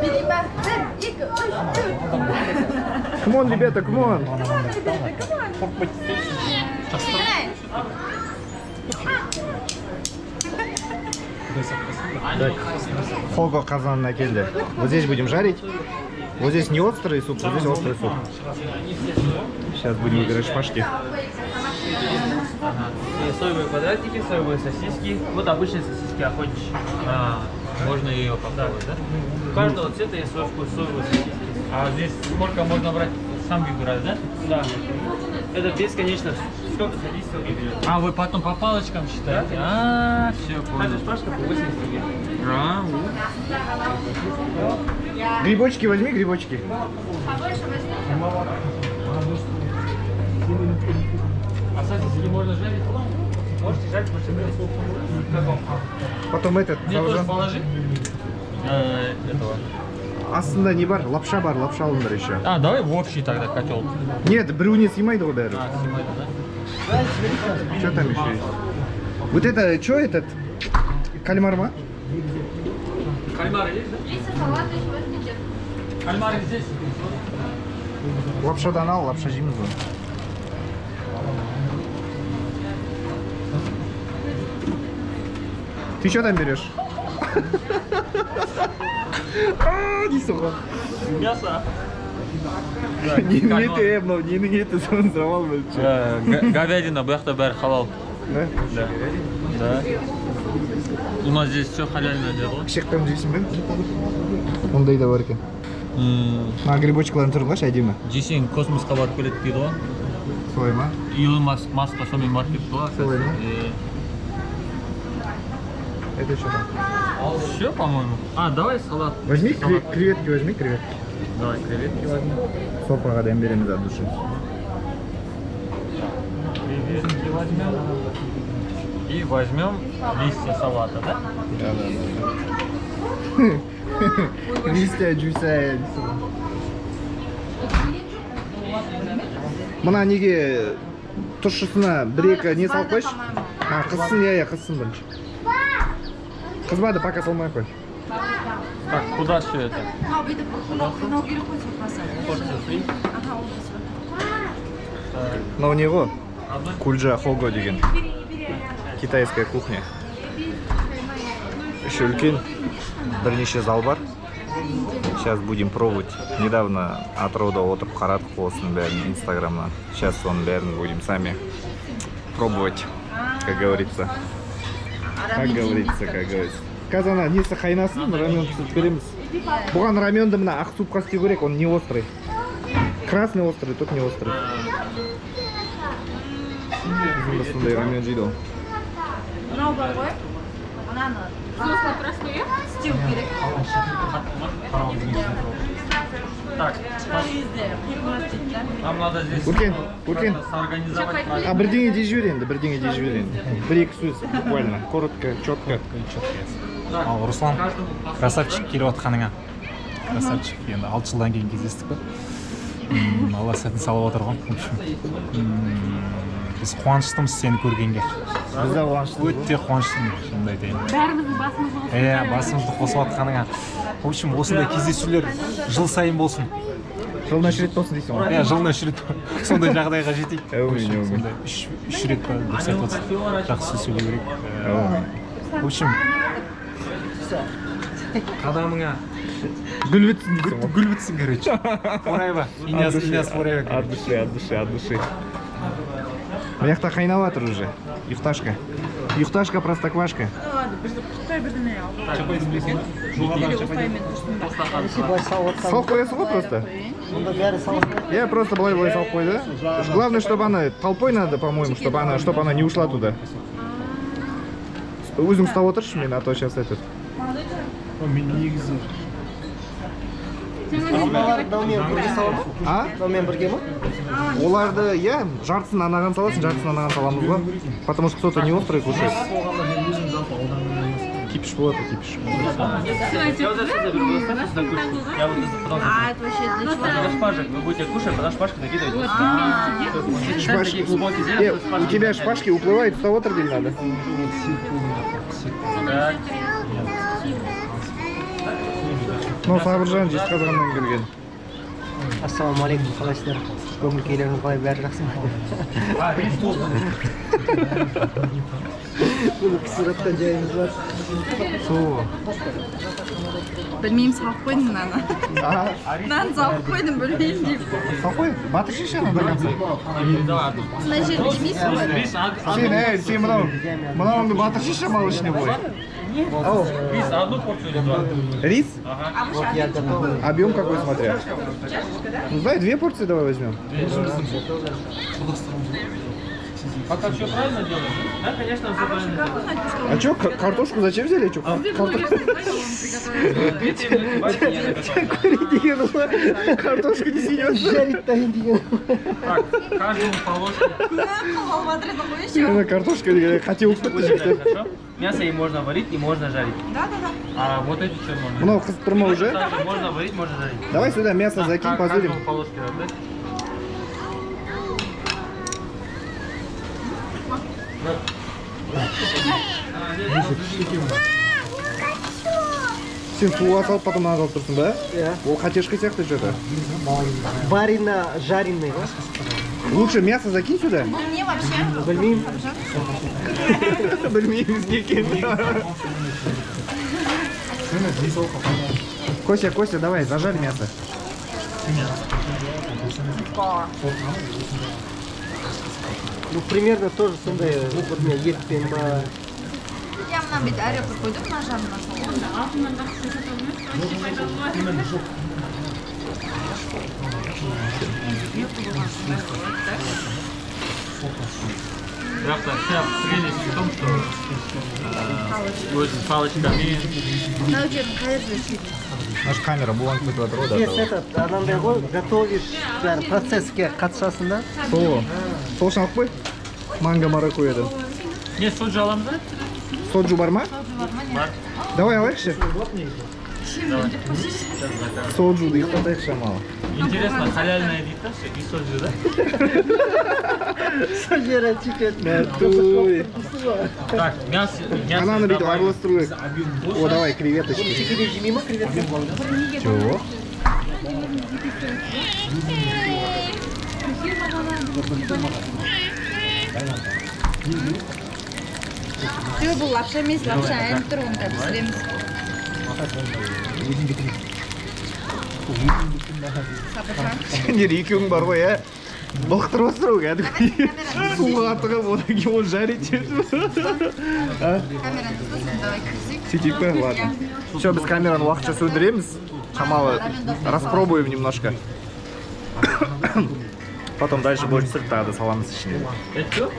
Билейін ба? Бір, екі, үш, төрт. Come on, ребята, come on. Come on, ребята, come on. Қорықпайды десеңші. Құдай сақтасын. Так, хого қазанына келді. Вот здесь будем жарить. Вот здесь не острый суп, вот здесь острый суп. Сейчас будем выбирать шпажки. И соевые квадратики, соевые сосиски. Вот обычные сосиски охотничьи. А, можно ее попробовать, да? У каждого цвета есть свой вкус, соевые сосиски. А здесь сколько можно брать? Сам выбирать, да? Да. Это бесконечно. Сколько хотите, столько и берете. А, вы потом по палочкам считаете? Да, А, все, Каждая понял. шпажка по 80 тенге. А, у. Грибочки возьми, грибочки. Побольше возьми. А сосиски можно жарить? Можете жарить, можете брать. Как вам? Потом этот, Мне тоже Бауыржан. положи. Этого. Астында не бар? Лапша бар, лапша алыңдар еще. А, давай в общий тогда котел. Нет, біреуіне сыймайды ғой бәрі. А, снимай, да? Что там еще есть? Вот это, что этот? Кальмар ма? Кальмары есть, да? Листья салата еще возьмите. Кальмары здесь. Лапшадан ал, лапша жейміз ғой. Ты что там берешь? А, дейсің ғой. Мясо. Ненің еті, е, мынау ненің еті, соны сұрап ал бірінші. Говядина, бұл жақта бәрі халал. Да? Да. Да. У нас здесь все халяльное дело. Шектен жейсің бе? Ондай да бар екен. Мына грибочкалардың түрін қарашы, әдемі. Жесең космосқа барып келеді дейді ғой. Солай ма? Илон Маск, Маска сонымен барып кетті ғой. Солай ма? Это что там? Все, по-моему. А, давай салат. Возьми Салат. креветки, возьми креветки. Давай креветки возьмем. Сорпаға дәм береміз от души. Креветки возьмем. И возьмем листья салата, да? Да, да, да. Листья жуйса дейсің ғой. Мына неге тұщысына бір екі не салып қойшы. А, қызсын, иә, иә, қызсын бірінші. Қызбады, пока салмай ақ қой. Так, куда все это? Мынау бүйтіп қинау керек қой сорпасы. Порцию фри. Ага, ол Мынау не ғой? Кульджа хого деген. Китайская кухня. Еще үлкен бірнеше зал бар. Сейчас будем пробовать. Недавно Атырауда отырып қарадық осының бәрін инстаграмнан. Сейчас соның бәрін будем сами пробовать, как говорится. Как говорится, как говорится. Қазір ана несі қайнасын, рамен пісіріп береміз. Бұған раменді мына ақ супқа істеу керек, он не острый. Красный острый, тут не острый. Қызым сондай рамен жейді ол. Мынау бар ғой. Мынаны істеу керек. Так, нам надо здесь Өркен, Өркен. как-то соорганизовать. А бірдеңе дей жібер енді, бірдеңе дей жібер енді. Бір екі сөз буквально, коротко, четко. Ал, Руслан, красавчик, келіп жатқаныңа. Красавчик. Енді 6 жылдан кейін кездестік па? Алла сәтін салып отыр ғой. В общем, біз қуаныштымыз сені көргенге. Біз де қуаныштымыз. Өте қуаныштымын, шынымды айтайын. Бәріміздің басымызды қосып. Иә, басымызды қосып жатқаныңа. В общем, осындай кездесулер жыл сайын болсын. Жылына үш рет болсын дейсің ғой. Иә, жылына үш рет сондай жағдайға жетейік. Әумин, әумин. Сондай үш рет па, дұрыс айтып отырсың. Жақсы сөйлеу керек. Әумин. В общем, қадамыңа Гүл бітсін дейсің ғой. Гүл бітсін, короче. Forever. Иняз, Иняз forever. От души, от души, от души. Мына жақта қайнап жатыр уже. Ұйықташка. Ұйықташка, простоквашка. Ладно, бір құттай бірдеме ал. Или осылаймен тұрсын ба? Салып қоясың ғой просто. Я просто былай-былай салып қойды. Главное, чтобы она толпой надо, по-моему, чтобы она не ушла туда. Өзің ұстап отыршы мен, а то сейчас этот. Мен негізі А? Мынаумен бірге ма? Оларды, иә, жартысын анаған саласың, жартысын анаған саламыз ғой. Потому что кто-то не острый кушает. Кипиш болады, кипиш. Я вот это заберу, вы останьтесь на кучку. Я вот это потом А, это вообще для чего? Для шпажек. Вы будете кушать, потом шпажки накидывать. Вот, пельмени сидит. Шпаж- Такие глубокие сделать, Э, у тебя шпажки уплывают, ұстап отыр деймін надо. Так. Мынау Сабыржан, Жезқазғаннан келген. Ассалаумағалейкум, қалайсыздар? Көңіл күйлеріңіз қалай, бәрі жақсы ма? Бұны пісіріп жатқан жайымыз бар. Су. Білмеймін, салып қойдым мынаны. Мынаны салып қойдым, білмеймін деп. Салып қой, батыршы ше ана до конца. Мына жерді жемейсің ғой. Рис, Сен, ей, сен мынау, мынауыңды батыршы шамалы ішіне қой. Ау, рис одну порцию или два? Рис? Вот я готовлю. Объем какой, смотря. Ну, давай две порции давай возьмем. Пока все правильно делаем? Да, конечно, все правильно делаем. А чё, картошку зачем взяли? Чё, Две минуты, давайте я наготовлю. Курить деген ғой. Картошка не съешь. Жарить дайын деген. Так, каждому по ложке. Ана картошка деген қате болып кетті, жігіттер. Хорошо? Мясо и можно варить, и можно жарить. Да-да-да. А вот эти что можно? Мынау қызып тұр ма уже? Также можно варить, можно жарить. Давай сюда мясо закинь, позырим. Каждому по ложке раздать. Сен суға салып, потом мынаны салып тұрсың ба? Иә. Ол қатешка сияқты что-то. Варено, жареный ғой. Лучше мясо закинь сюда. Бұл не вообще? Білмеймін. Білмейміз не екенін. Костя, Костя, давай, зажарь мясо. Ну, примерно тоже сондай вот мен етпен ба. Я мынаны бүйтіп әрі қойып қойдым, мына жағына салып. Бірақ та вся прелесть в том, что өзің палочками. Мынау жерін қай жерде істейді? Наша камера буланып кетіп жатыр ғой Здесь да. этот анандай ғой, готовишь, бәрі процесске қатысасың да. Сол. Сол үшін алып қой. Манго маракуйядан. Не, соджу аламыз ба? Соджу бар ма? Бар. Давай алайықшы. Соджуды ұйықтатайық шамалы. Интересно, халяльная дейді да, все, и соджу, да? Сол жері чикен. Натуре. Так, мясо, мясо Ананы бүйтіп добавим. араластыру керек. О, давай, креветочки. Чекеде жемей ма креветка? Жоқ. Жоқ, бұл лапша емес, лапша әлі тұр, оны қазір пісіреміз. Сабыржан. Сендер екеуің бар ғой, ә? Былықтырып отырсың ғой кәдімгідей. Суға тығып, одан кейін оны жарить етіп. А? Камераны сосын давай кірісейік. Сөйтейік па? Ладно. Все, біз камераны уақытша сөндіреміз. Шамалы распробуем немножко. Потом дальше больше түсіріп, тағы да саламыз ішіне. Это что?